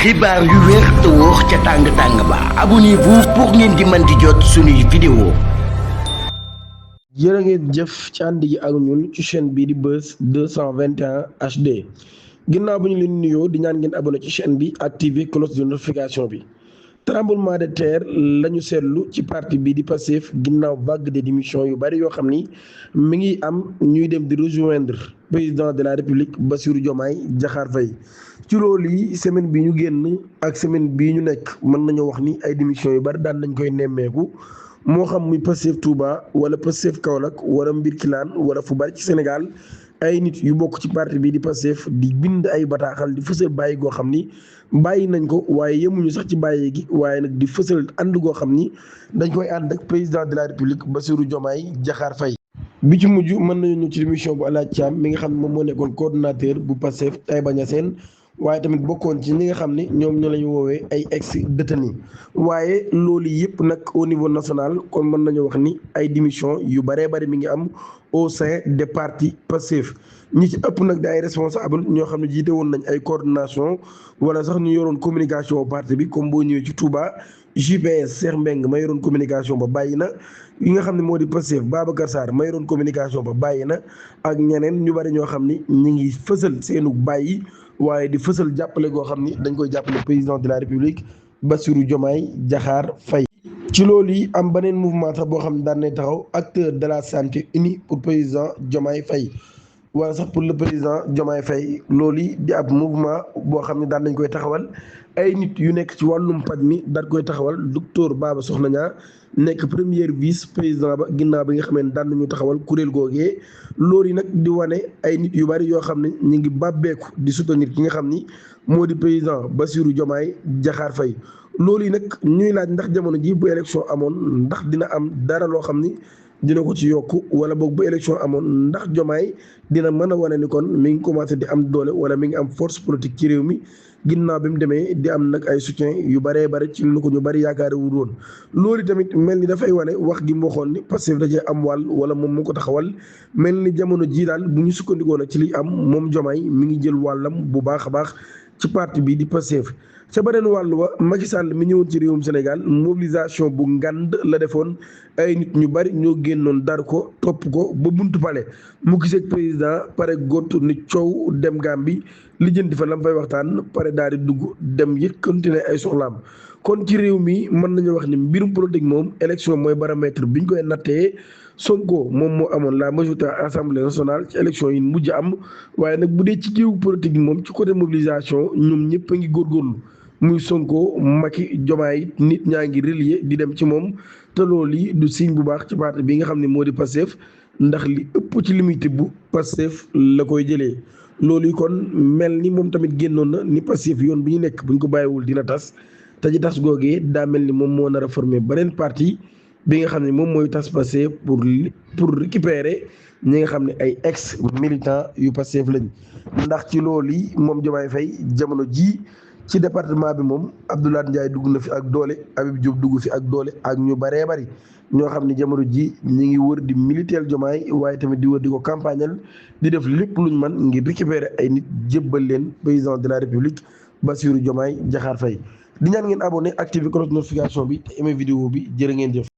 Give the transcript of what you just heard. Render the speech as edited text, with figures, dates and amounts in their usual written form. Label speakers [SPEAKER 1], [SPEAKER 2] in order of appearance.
[SPEAKER 1] xibaar yu wér te wóor ca tàng-tàng ba abonnez-vous pour ngeen di mën di jot suñuy vidéo.
[SPEAKER 2] jërë ngeen jëf ci ànd gi ak ñun ci chaîne bii di Buzz 221 HD ginnaaw ba ñu leen nuyoo di ñaan ngeen abonné ci chaîne bi activer cloche de notification bi. tremblement de terre lañu seetlu ci parti bii di Pastef ginnaaw vague de démission yu bari yoo xam ni mi ngi am ñuy dem di rejoindre président de la république Bassirou Diomaye Diakhar Faye. ci loolu yi semaine bi ñu génn ak semaine bii ñu nekk mën nañoo wax ni ay démission yu bari daan nañ koy nemmeeku moo xam muy Pastef Touba wala Pastef Kaolack wala Mbirkilaan wala fu bari ci Sénégal ay nit yu bokk ci parti bii di Pastef di bind ay bataaxal di fësal bàyyi goo xam ni bàyyi nañ ko waaye yemuñu sax ci bàyyi gi waaye nag di fësal ànd goo xam ni dañ koy ànd ak président de la république Bassirou Diomaye Diakhar Faye. bi ci mujj mën nañu ñëw ci émission bu Alaaji Thiam mi nga xam ne moom moo nekkoon coordonnateur bu Pastef Taïba Niassène waaye tamit bokkoon ci ñi nga xam ne ñoom ñoo lañu woowee ay ex détenus waaye loolu yëpp nag au niveau national kon mën nañu wax ni ay démission yu baree bari mi ngi am au sein des partis Pastef ñi ci ëpp nag di ay responsable ñoo xam ne jiite woon nañ ay coordination wala sax ñu yoroon communication parti bi comme boo ñëwee ci Touba JPS Cheikh Mbeng ma yoroon communication ba bàyyi na yi nga xam ne moo di Pastef Babacar Sarr ma yoroon communication ba bàyyi na ak ñeneen ñu bari ñoo xam ni ñu ngi fësal seenu bàyyi waaye di fësal jàppale goo xam ni dañ koy jàppale président de la république Bassirou Diomaye Diakhar Faye. ci loolu yi am beneen mouvement sax boo xam ne daan nañ taxaw acteur de la santé uni pour président Diomaye Faye wala sax pour le président Diomaye Faye loolu yi di ab mouvement boo xam ne daan nañ koy taxawal ay nit yu nekk ci wàllum paj mi daan koy taxawal docteur Baba Soxna Niang nekk premier vice président ba ginnaaw bi nga xam ne daan nañu taxawal kuréel googee loolu yi nag di wane ay nit yu bari yoo xam ne ñu ngi bàbbeeku di soutenir ki nga xam ni moo di président Bassirou Diomaye Diakhar Faye. loolu yi nag ñuy laaj ndax jamono ji bu élection amoon ndax dina am dara loo xam ni dina ko ci yokk wala boog bu élection amoon ndax Diomaye dina mën a wane ni kon mi ngi commencé di am doole wala mi ngi am force politique ci réew mi ginnaaw bi mu demee di am nag ay soutien yu baree bari ci lu ko ñu bari yaakaare wu woon. loolu tamit mel ni dafay wane wax gi mu waxoon ni Pastef da cee am wàll wala moom moo ko taxawal mel ni jamono jii daal bu ñu sukkandikoo nag ci li am moom Diomaye mi ngi jël wàllam bu baax a baax ci parti bi di Pastef. ca beneen wàllu wa Macky Sall mi ñëwoon ci réewum Sénégal mobilisation bu ngand la defoon ay nit ñu bari ñoo génnoon dar ko topp ko ba buntu pale mu gisee président pare gott ni coow dem Gàmbi lijjanti fa lam fay waxtaan pare daal di dugg dem yëg continuer ay soxlaam. kon ci réew mi mën nañu wax ni mbirum politique moom élection mooy baromètre bi ñu koy nattee Sonko moom moo amoon la majorité assemblée nationale ci élection yi mujj am waaye nag bu dee ci géewu politique bi moom ci côté mobilisation ñoom ñëpp a ngi góorgóorlu. muy Sonko Macky Diomaye nit ñaa ngi relier di dem ci moom te loolu yi du signe bu baax ci parti bi nga xam ne moo di Pastef ndax li ëpp ci limité bu Pastef la koy jëlee loolu yi kon mel ni moom tamit génnoon na ni Pastef yoon bi ñu nekk buñ ko bàyyiwul dina tas te ci tas googee daa mel ni moom moo nar a former beneen parti bi nga xam ne moom mooy tas Pastef pour récupérer ñi nga xam ne ay ex militants yu Pastef lañ ndax ci loolu yi moom Diomaye Faye jamono ji ci département bi moom Abdoulaye Ndiaye dugg na fi ak doole Habib Diop dugg fi ak doole ak ñu baree bari ñoo xam ne jamono ji ñu ngi wër di militaire Diomaye waaye tamit di wër di ko campagnal di def lépp luñ mën ngir récupérer ay nit jébbal leen président de la république Bassirou Diomaye Diakhar Faye di ñaan ngeen abonné activer cloche notification bi te aimé vidéo bi jërë ngeen jëf.